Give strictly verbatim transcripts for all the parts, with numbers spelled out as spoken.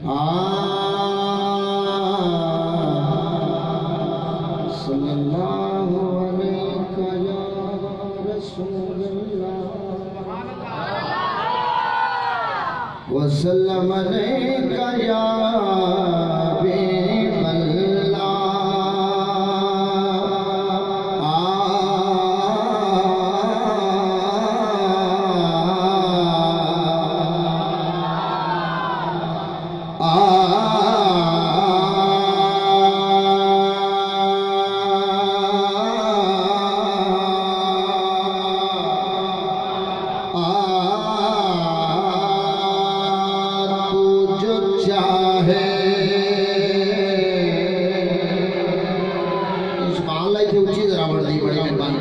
آ، صلی اللہ علیک یا رسول اللہ، وسلم علیک یا حبیب اللہ۔ آ، آ، آ، تو جو چاہے۔ سبحان اللہ، اتھے اچی ذرا بڑھ دی، بڑی مہربانی۔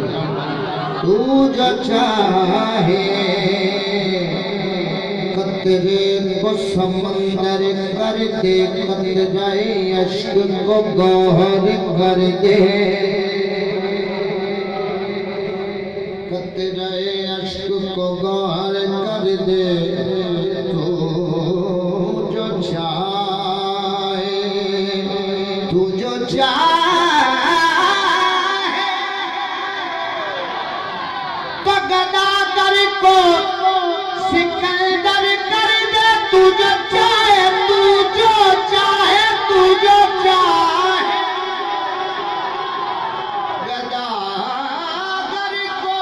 تو جو چاہے، قطرے کو سمندر کر دے، قطرۂ اشک کو گوہر کر دے، قطرۂ اشک کو گوہر کر دے۔ تو جو چاہے، تو جو چاہے، تو گداگر کو سکندر کر دے۔ تو جو چاہے، تو جو چاہے، تو جو چاہے، گداگر کو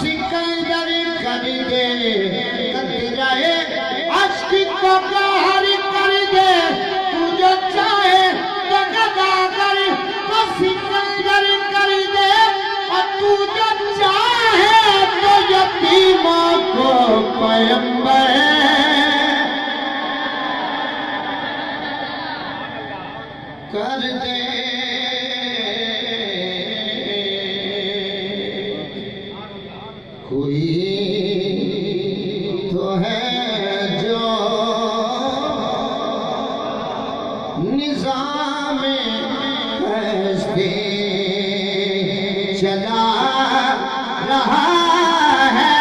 سکندر کر دے، قطرۂ اشک کو گوہر کر دے۔ تو جو چاہے تو گداگر کو سکندر کر دے، اور تو جو چاہے تو یتیموں کو پیمبر کر دے۔ کوئی تو ہے جو نظام ہستی چلا رہا ہے،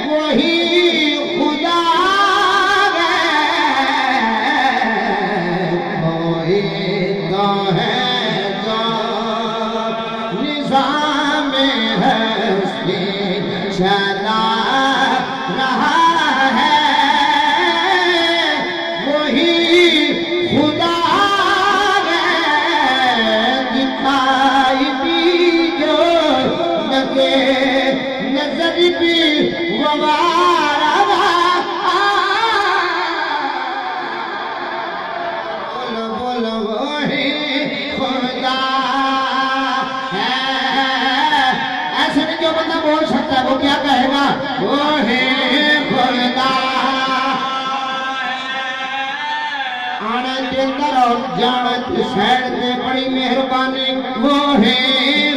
وہی خدا ہے۔ کوئی تو ہے جو نظام ہستی چلا رہا ہے، وہی خدا ہے۔ دکھائی دی جو لگے نظر بھی ووارا۔ بولو، بولو، وہی خدا ہے۔ ایسے نہیں، جو بندہ بول سکتا ہے، وہ کیا کہے گا؟ وہی خدا۔ آنے دے اندر اور جانے دے سائیڈ تے، بڑی مہربانی۔ وہی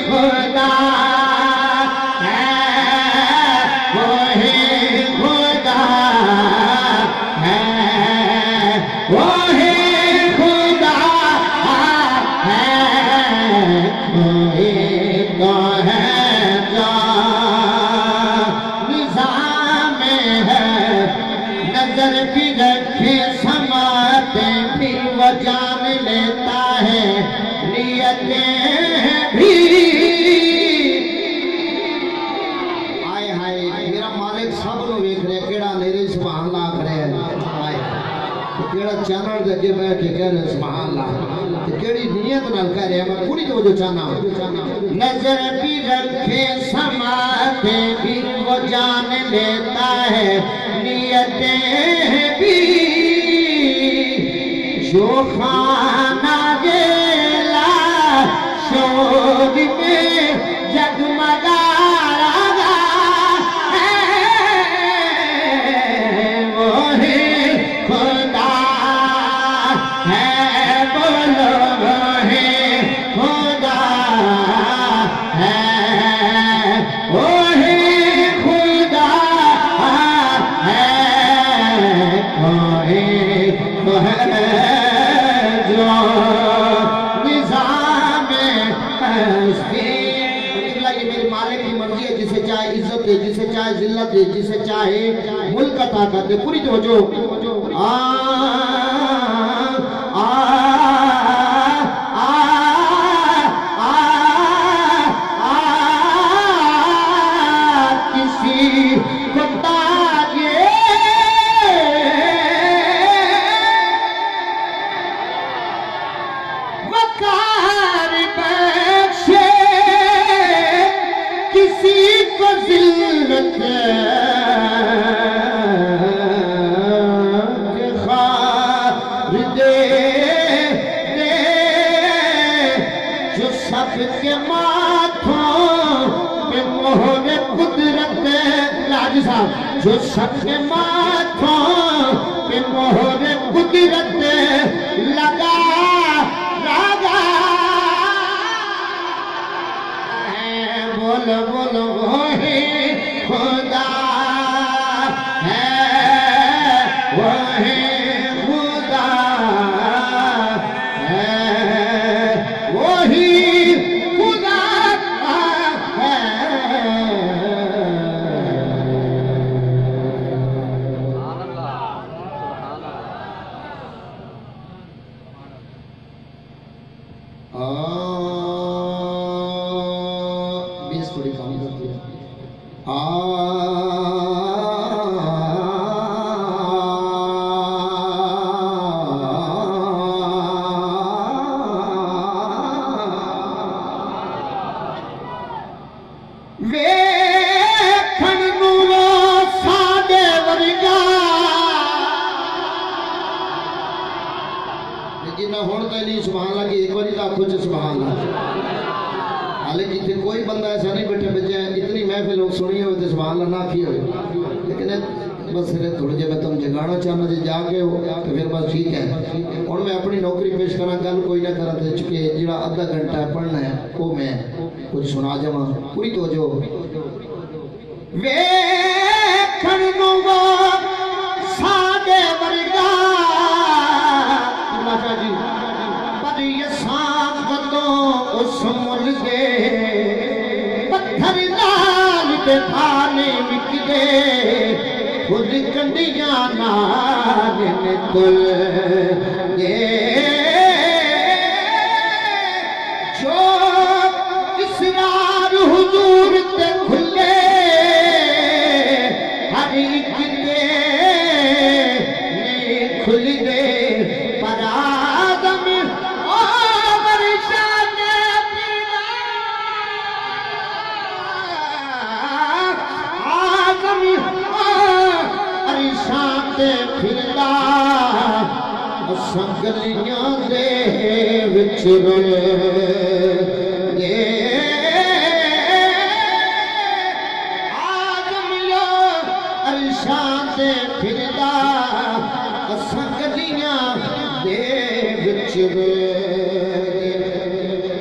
خدا ہے، وہی خدا ہے، وہی خدا ہے، کوئی تو ہے جو نظام ہے۔ نظر بھی رکھے سما تے بھی وہ جان لیتا ہے، نیتیں بھی۔ ہائے ہائے، میرا مالک سب نوں ویکھ رہے، کیڑا نیرے سبحان اللہ آکھ رہے ہیں۔ ہائے۔ تے کیڑا چینل دے اگے بیٹھ کے کہہ رہے سبحان اللہ۔ تے کیڑی نیت نال کہہ رہے ہیں، میں پوری توجہ چاہنا۔ نظر بھی رکھے سما تے بھی وہ جان لیتا ہے، نیتیں بھی۔ جو خانہ گیلا شوق میں جگمگا رہا ہے، وہی خدا ہے، بولو وہی خدا ہے، وہی خدا ہے، کوئی تو ہے جو نظام ہستی۔ اللہ، یہ میرے مالک کی مرضی ہے، جسے چاہے عزت جسے چاہے ذلت دے، جسے چاہے ملک عطا کر دے۔ پوری توجہ۔ آ، آ، آ، آ، آ، کسی کو تاج وقار بخشے، کسی کو ذلت کے خوار دے دے، جو سب کے ماتھوں پہ مہر قدرت۔ لاجی صاحب، جو سب کے ماتھوں پہ مہر قدرت لگا، لگا ہے، بول، بول، وہی خدا ہے، وہی خدا ہے، وہی خدا ہے۔ آ، بیس تھوڑی کم کر دیا۔ آ، ویکھݨ نوں رو ساݙے ورگا۔ تے جنہاں ہݨ تائیں نہیں سبحان اللہ کی، ایک واری تاں آکھو چ سبحان اللہ۔ حالانکہ اتھے کوئی بندہ ایسا نہیں بیٹھا، بچے اتنی محفل ہو سنی ہوئے تے سبحان اللہ نہ آکھی ہوئے۔ لیکن بس صرف تھوڑے جے میں تم جگانا چاہنا جے جا کے ہو تو پھر بس ٹھیک ہے۔ ہݨ میں اپنی نوکری پیش کراں، گل کوئی نہ کراں تے چکے جڑا ادھا گھنٹہ پڑھنا ہے وہ میں کچھ سنا جاواں۔ پوری توجہ۔ ویکھݨ نوں وہ ساݙے ورگا، تماشا جی، پر یساں کتوں اس ملک دے پتھر نال تے بھا نہیں وکدے، خود کنڈیاں نال نے تل دے۔ جو اسرار حضور تے کھلے، ہر ہک دے نہیں کھلدے، پر آدم او ورشا نے پھردا، آدم او ارشاں تے پھردا۔ اساں گلیاں دے وچ رل دے، آدم او عرشاں تے پھردا، اساں گلیاں دے وچ رل دے۔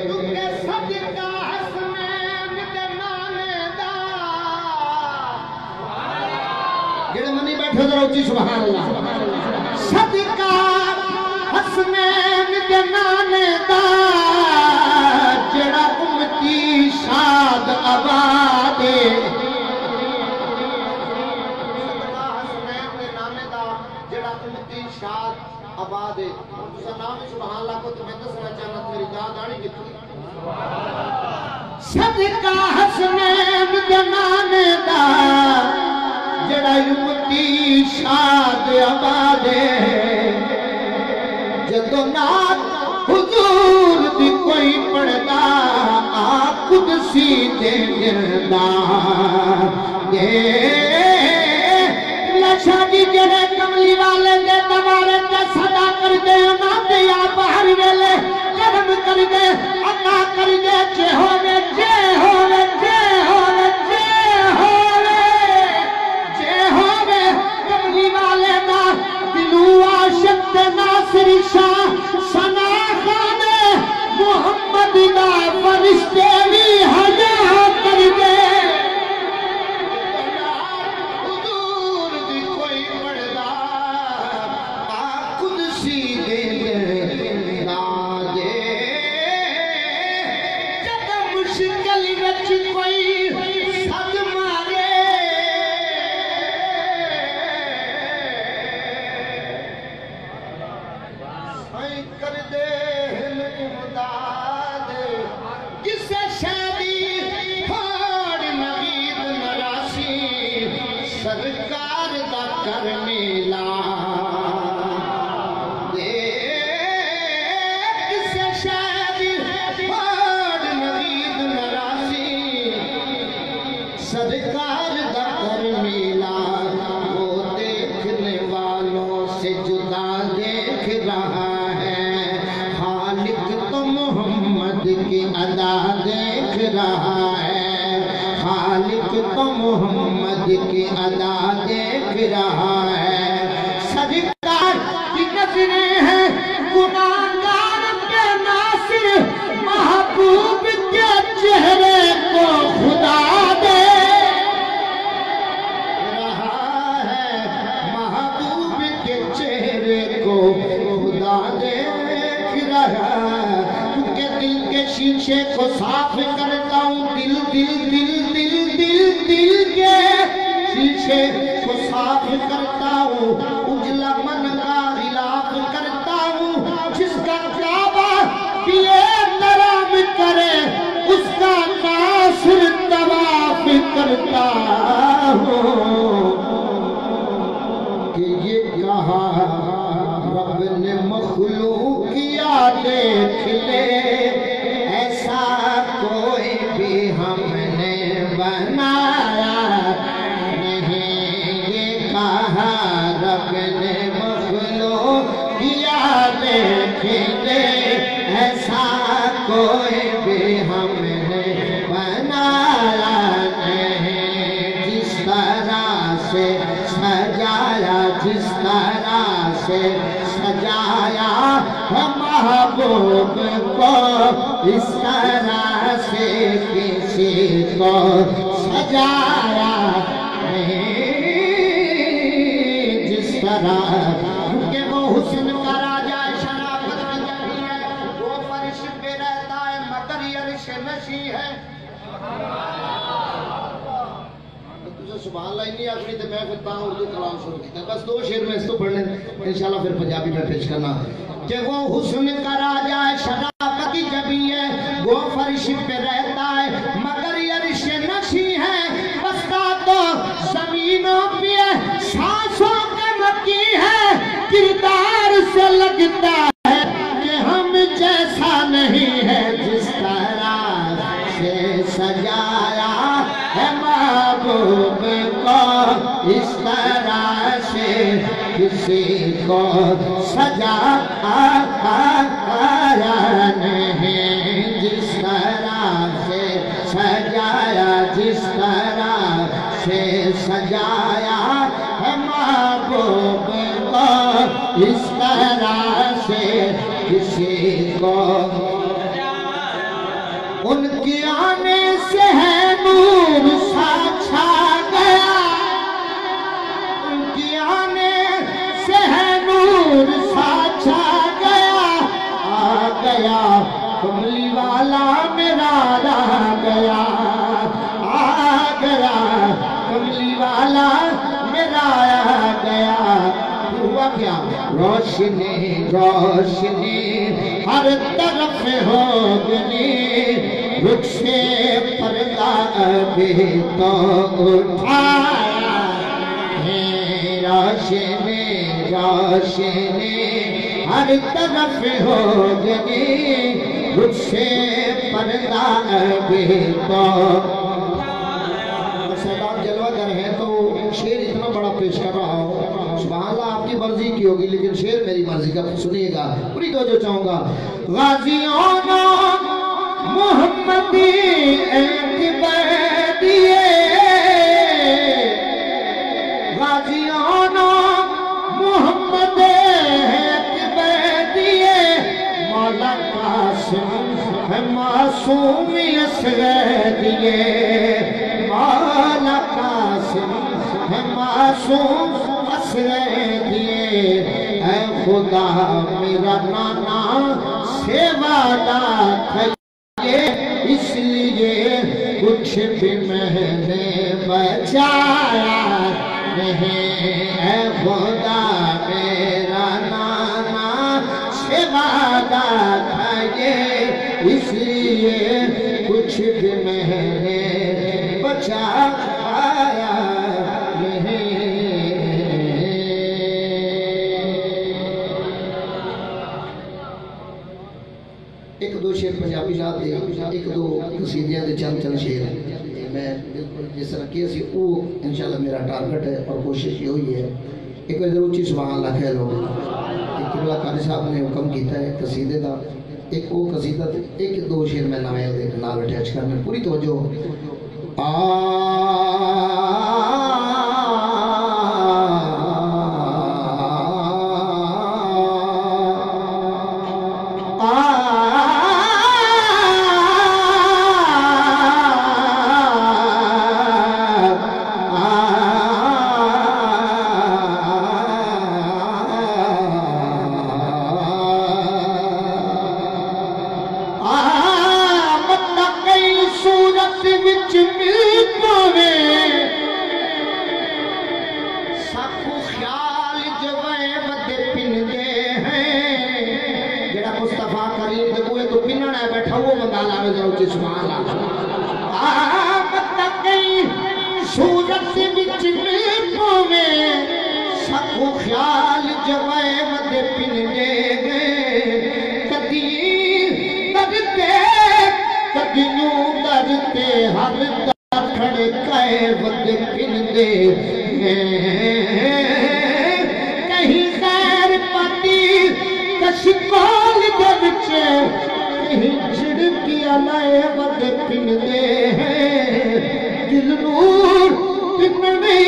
کیونکہ صدقہ حسنین دے نانے دا۔ جڑے منی بیٹھے ذرا اچی سبحان اللہ۔ صدقہ حسنین دے نانے دا، جڑا امتی شاد آباد ہے۔ صدقہ حسنین دے نانے دا، جڑا امتی شاد آباد ہے۔ ہݨ تساں نہ وی سبحان اللہ آکھو تے میں دسݨا چاہنا میری داد آنی کتنی۔ صدقہ حسنین دے نانے دا، جڑا امتی شاد آباد ہے۔ جدوں نعت حضور دی کوئی پڑھدا، آ قدسی دے ݙیندا۔ اے لشا جی جڑے کملی والے دے دوارے تے صدا کردے، انہاں تے آپ ہر ویلے کرم کردے، عطا کردے، جے ہووے، جے ہووے، جے ہووے، جے ہووے، جے ہووے کملی والے دا دلوں عاشق تے ناصر شاہ ثنا خان محمد دا فرشتے وی حیا کردے۔ حضور دی کوئی پڑھدا، آ قدسی دے ناں دے۔ جدوں مشکل وچ کوئی سد مارے، دیکھ رہا ہے، خالق تو محمد کی ادا دیکھ رہا ہے۔ سرکار کی نظریں ہیں گناہگار پہ ناصر، محبوب کے چہرے کو خدا دیکھ رہا ہے، محبوب کے چہرے کو خدا دیکھ رہا۔ کیونکہ دل کے شیشے کو صاف کرتا ہوں، دل، دل، دل، دل، دل، دل کے شیشے کو صاف کرتا ہوں، اجلا من کا غلاف کرتا ہوں، جس کا کعبہ پیے نرم کرے، اس کا ناصر طواف کرتا ہوں۔ کہ یہ کہا رب نے مخلوق کیا دیکھ لے، ایسا کوئی بھی ہم نے بنایا نہیں۔ یہ کہا رب نے مخلوق کیا دیکھ لے، ایسا کوئی بھی ہم نے بنایا نہیں۔ جس طرح سے سجایا، جس طرح سے سجایا ہے محبوب کو، اس طرح سے کسی کو سجایا نہیں۔ جس طرح کہ وہ حسن کا راجہ شرافت کی جگہ ہے، وہ فرش پہ رہتا ہے مگر عرش نشیں ہے۔ تساں سبحان اللہ نہیں آکھنی تے میں پھر تاں اردو کلام شروع کیتا۔ بس دو شعر میں اس تو پڑھنے، انشاءاللہ پھر پنجابی میں پیش کرنا۔ کہ وہ حسن کا راجہ شرافت جبھی ہے، وہ فرش پہ رہتا ہے مگر عرش نشیں ہے، بستا تو زمینوں پہ ہے، سانسوں کا مکی ہے، کردار سے لگتا ہے کہ ہم جیسا نہیں ہے۔ جس طرح سے سجایا ہے محبوب کو، اس طرح سے کسی کو سجایا نہیں۔ جس طرح سے سجایا، جس طرح سے سجایا ہے محبوب کو، اس طرح سے کسی کو۔ ان کے آنے سے ہے نور سا چھا گیا، ان کے آنے سے ہے نور سا چھا گیا۔ آ گیا کملی والا میرا، آ گیا، آ گیا کملی والا میرا، آ گیا۔ پھر ہوا کیا؟ روشنی، روشنی ہر طرف ہو گئی، رخ سے پردہ ابھی تو اٹھایا ہے۔ روشنی، روشنی ہر طرف ہو گئی، رخ سے پردہ ابھی تو۔ سردار جلوہ گر ہے تو شعر اتنا بڑا پیش کر رہا ہوں۔ سبحان اللہ، آپ کی مرضی کی ہوگی، لیکن شعر میری مرضی کا، سنیے گا، پوری توجہ چاہوں گا۔ غازیوں محمدی ایک بیدیے، غازیوں محمد ایک بیدیے، مولا قاسم ہے معصوم اصغر دیے، مولا قاسم ہے معصوم اصغر دیے۔ اے خدا میرا نانا سیوا دا تھئے، اس لیے کچھ بھی میں نے بچایا نہیں۔ اے خدا میرا نانا سیوا دا تھئے، اس لیے کچھ بھی میں نے بچایا نہیں۔ ایک دو شعر پنجابی نعت دے، ایک دو قصیدیاں دے چند چند شعر۔ میں بالکل جس طرح کہیا سی، او انشاءاللہ میرا ٹارگٹ ہے اور کوشش یہ ہوئی ہے۔ ایک بار ضرور اچھی سبحان اللہ کہہ لو کہ قبلہ قاری صاحب نے حکم کیتا ہے قصیدے دا۔ ایک او قصیدہ تے ایک دو شعر میں نویں دے نال اٹیچ کرنے، پوری توجہ۔ آ، آ، آ، بندہ کئی صورت وچ مل پاوے، ساکوں خیال جو وے ودے پندے ہیں۔ جڑا مصطفیٰ کریم دے بوئے تو پنن آیا بیٹھا، وہ بندہ لاوے ذرا اچی سبحان اللہ۔ آ، بندہ کئی صورت وچ مل پاوے، ساکوں خیال جو وے ودے پندے ہیں۔ کدی در تے، کدی نوں در تے، ہر کھڑکائے ودے پندے ہیں۔ کہیں خیر پاتی کشکول دے وچ، کہیں جھڑکیاں لائے ودے پندے ہیں۔ دل نوں پنݨی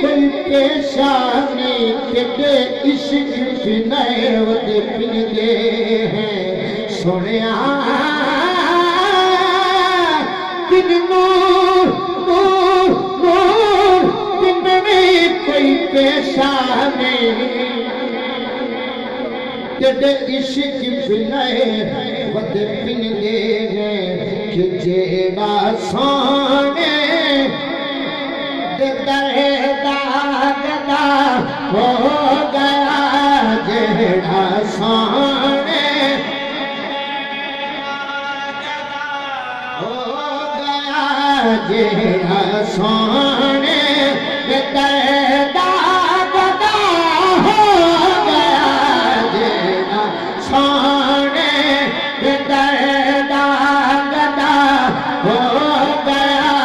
کوئی پیشانی، تیݙے عشق بنائے ودے پندے ہیں۔ سوہݨیا، تیݙے نور، نور، نور، تیݙے وی کوئی پیشہ نہیں۔ تیݙے عشق بنائے ودے پندے ہیں کہ جیڑھا سوہݨے دے در دا گدا ہو ڳیا، جیڑھا سوہݨے ہو ڳیا، جیڑھا سوہݨے دے در دا گدا ہو ڳیا، جیڑھا سوہݨے دے در دا گدا ہو ڳیا،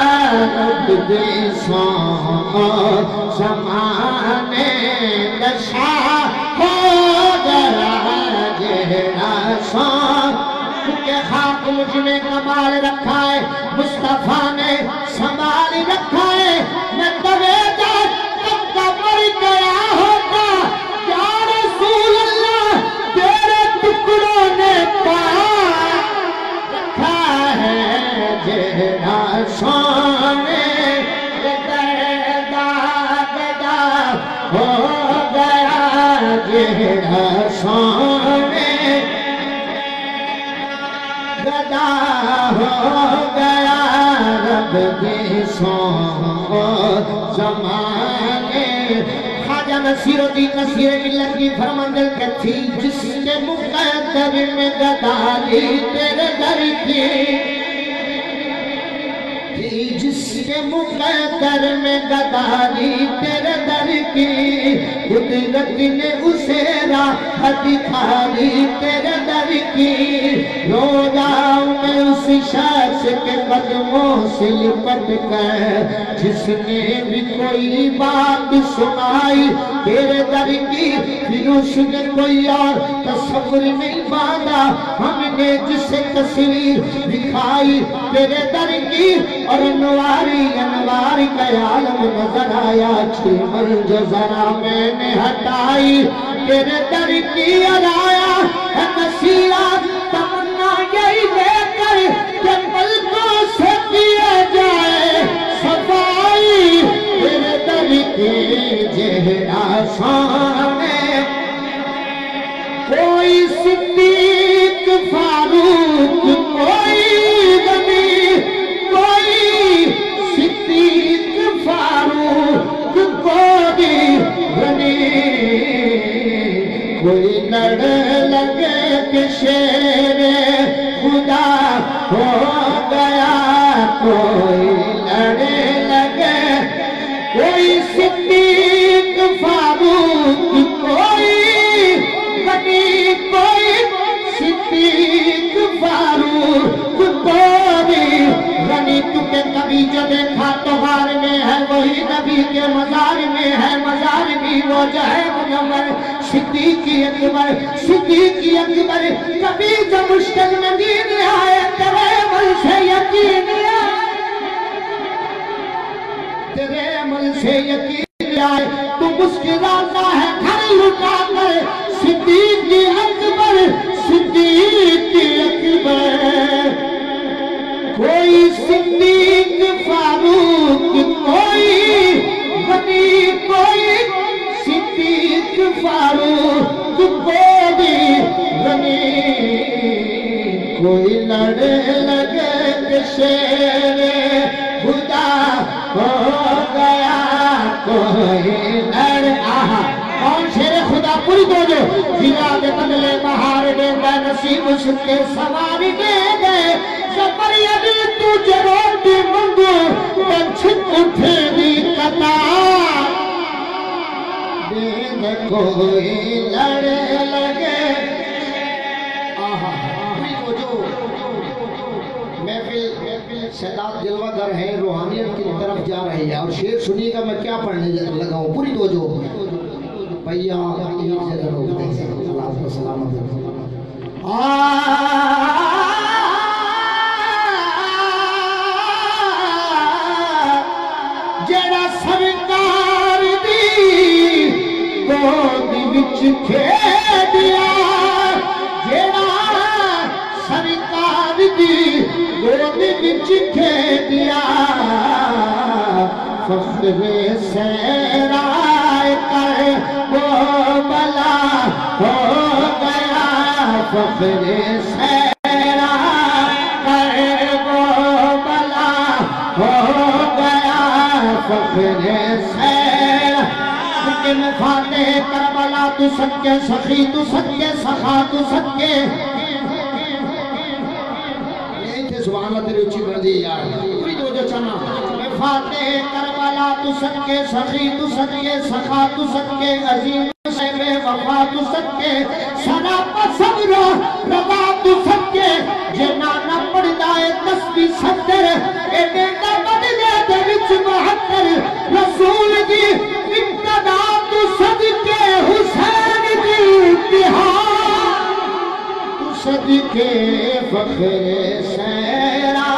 رب دی سوں زمانے دا شاہ ہو ڳیا، جیڑھا سوہݨے۔ کیونکہ خاک مجھ نے کمال رکھا ہے، مصطفیٰ نے سنبھال رکھا ہے۔ میں دوے دا تمکا مر گیا ہوتا، یا رسول اللہ، تیرے ٹکڑوں نے پا رکھا ہے۔ جیڑھا سوہݨے دے در دا گدا ہو ڳیا، جیڑھا سوہݨے گدا ہو ڳیا، رب دی سوں زمانے۔ خواجہ نصیر الدین نصیر ملت وی فرماندے کہ تھی جس کے مقدر میں گداری تیرے در کی، تھی جس کے مقدر میں گداری تیرے در کی، قدرت نے اسے راہ دکھا دی تیرے در کی۔ رو رہا ہوں میں اس شخص کے قدموں سے لپٹ کر، جس نے بھی کوئی بات سنائی تیرے در کی، پھر اس نے کوئی اور تصور نہیں باندھا۔ ہم نے جسے تصویر دکھائی تیرے در کی، اور انواری انوار کا عالم نظر آیا، چمن جو ذرا میں نے ہٹائی تیرے در کی، اور آیا ہے نصیرہ۔ تمنا یہی لے کر کہ پلکوں سے دیے جائے صفائی تیرے در کی، جیڑھا سوہݨے۔ کوئی صدیق فاروق، کوئی غنی، کوئی صدیق فاروق، کوئی غنی۔ کوئی لڑ لڳے کہ شیر خدا ہو ڳیا، کوئی لڑ لڳے کوئی صدیق فاروق، کوئی غنی، کوئی صدیق فاروق، کوئی غنی۔ توں کہ کبھی جو دیکھا تو غار میں ہے، وہی نبی کے مزار میں ہے، مزار بھی وجہ ہے منور، صدیق اکبر، صدیق اکبر، کبھی جو مشکل میں دین آئے، تیرے عمل سے یقین آئے، تیرے عمل سے یقین آئے، تو مسکراتا ہے گھر لٹا کر، صدیق اکبر، صدیق اکبر۔ کوئی صدیق فاروق، کوئی غنی، کوئی صدیق فاروق، کوئی غنی، کوئی لڑ لگے کہ شیر خدا ہو گیا، کوئی لڑ، آہا۔ کون شیر خدا؟ پوری توجہ۔ ضلع دے بدلے بہار ݙیندا نسیم سکے سواری ݙے ڳئے۔ زبر علی توں جے روٹی منگوں، تے چھک اٹھے دی قطار۔ ݙیندا کوئی لڑ لگے۔ آہا، پوری توجہ۔ محفل سیدات جلوہ گر ہیں، روحانیت کی طرف جا رہے ہیں۔ اور شعر سنیے گا، میں کیا پڑھنے لگا ہوں، پوری توجہ۔ بھیا، ایک جگہ روک دیں، اللہ آپ کو سلامت رکھے۔ آ، جیڑا سرکار دی گود وچ کھیڈیا، جیڑا سرکار دی گود وچ کھیڈیا، فخر صحرا کر وہ بلا ہو گیا، فخر صحرا کر وہ بلا ہو گیا، فخر صحرا۔ لیکن فاتح کربلا تو سکے، سخی تو سکے، سخا تو سکے۔ ایتھے سبحان اللہ تیری اچھی بندی ہے یار۔ پوری توجہ چاہنا۔ میں فاتح کربلا تو سکے، سخی تو سکے، سخا تو سکے، عظیم صاحب وفا تو سکے، سراپا صبر و رضا تو سکے، جے نانا پڑھدا ہے تسبیح ستر، اے ݙیندا بدلے دے وچ بہتر، رسول دی ابتدا تو صدقے، حسین دی انتہا تو صدقے، فخر صحرا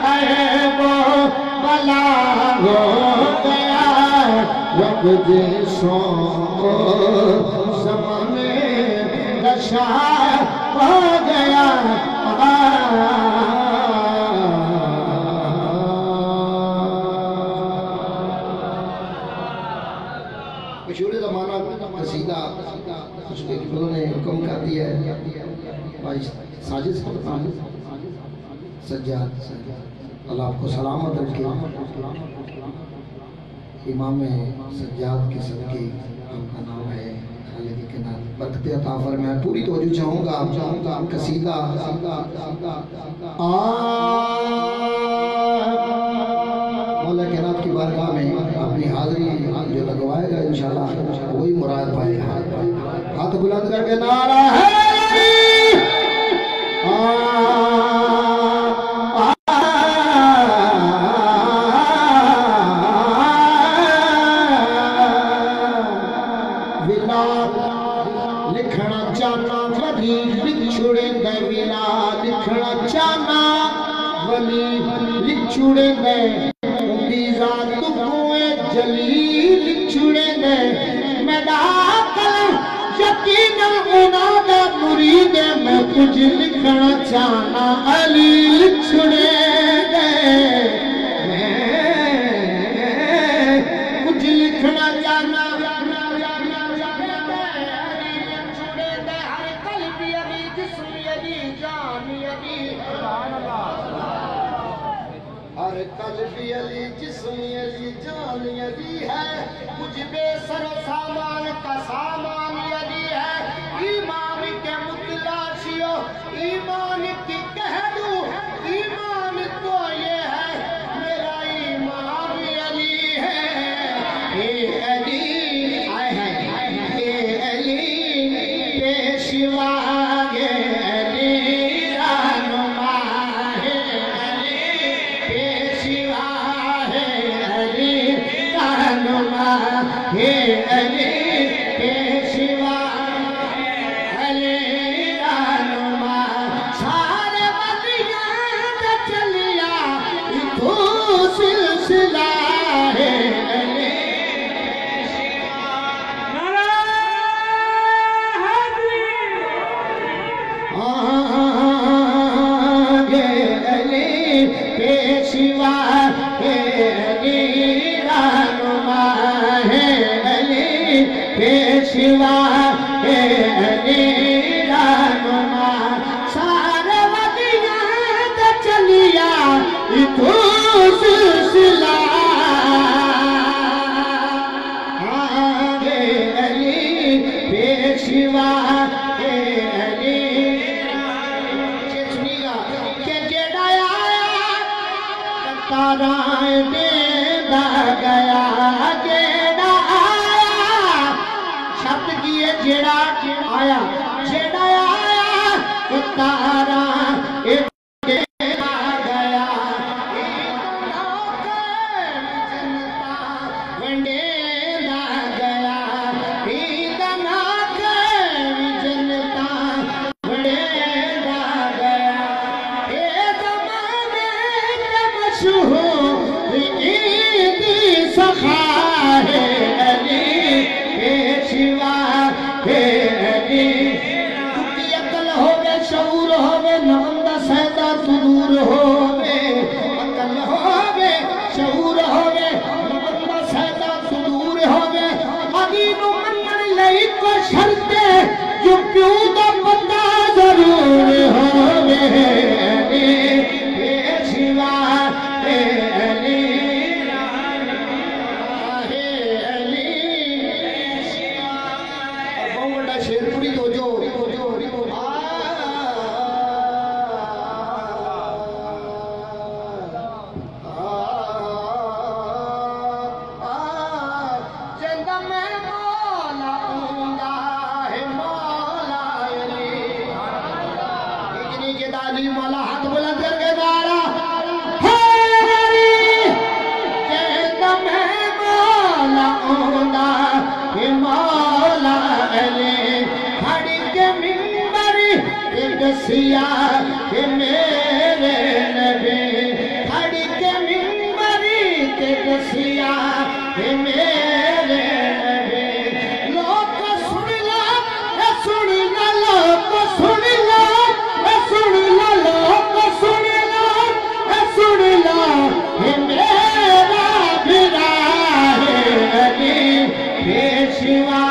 کربلا ہو گیا، رب دی سوں زمانے دا شاہ ہو گیا۔ مشورے دا معنی قصیدہ، کچھ ایک دو نے حکم کر دیا ہے۔ بھائی ساجد صاحب، سجاد، اللہ آپ کو سلامت رکھے۔ امام سجاد کے صدقے آپ کا نام ہے، خالق کے نام برکت عطا فرمائے۔ پوری توجہ چاہوں گا، چاہوں گا قصیدہ۔ آ، مولا کائنات کی بارگاہ میں اپنی حاضری جو لگوائے گا، انشاءاللہ وہی مراد پائے گا۔ ہاتھ بلند کر کے نعرہ ہے۔ آ، آ، ولاد لکھݨا چاہنا ولی وچھڑے دے، ولاد لکھݨا چاہنا ولی وچھڑے دے، اوندی ذات کوں اے جلیل چھڑے دے، میݙا قلم یقیناً انہاں دا مرید ہے، میں کجھ لکھݨا چاہنا علی لکھڑے دے، میں کجھ لکھݨا چاہنا۔ ہر قلب علی، جسم علی، جان علی۔ ہر قلب علی، جسم علی، جان علی ہے۔ کجھ بے سر و سامان کا سامان علی ہے۔ ایمان کے متلاشیوں، ایمان کی کہہ دوں، ایمان تو یہ ہے پیشوا ہے علی رہنما، سارے ودیاں تے چلیا اتھوں سلسلہ۔ ہاں ہے علی پیشوا ہے علی۔ کہ جیڑھا آیا تاراں ݙیندا ڳیا، جیڑھا آیا، شبد کی ہے؟ جیڑھا آیا، جیڑھا آیا، تاراں ݙیندا ڳیا۔ عید ناکے وچ جنتاں ونڈیندا ڳیا، عید ناکے وچ جنتاں ونڈیندا ڳیا۔ اے زمانے تے مشہور عید سخا ہے علی، پیشوا ہے علی۔ کتی عقل ہووے، شعور ہووے، نہ بندہ سیدا صدور ہووے۔ عقل ہووے، شعور ہووے، نہ بندہ سیدا صدور ہووے۔ علی نو منݨ لئی کوئی شرط ہے، جو پیو دا پتہ ضرور ہووے۔ پیشوا ہے علی، ہے علی۔ بہوں وݙا شعر، پوری توجہ۔ آ، آ، آ، آ، جیندا میں مولا اوندا ہے مولا علی۔ جتنی جدا علی مولا، ہتھ بلند کر کے نعرہ حیدری۔ جیندا میں مولا اوندا ہے مولا علی۔ کھڑ کے ممبر تے ݙسیا کہ میرے نبی، کھڑ کے ممبر تے ݙسیا کہ میرے نبی۔ لوک سݨ لو، اے سݨ لو، لوک سݨ لو، اے سݨ لو، لوک سݨ لو، اے سݨ لو، اے میرا بھرا ہے علی، پیشوا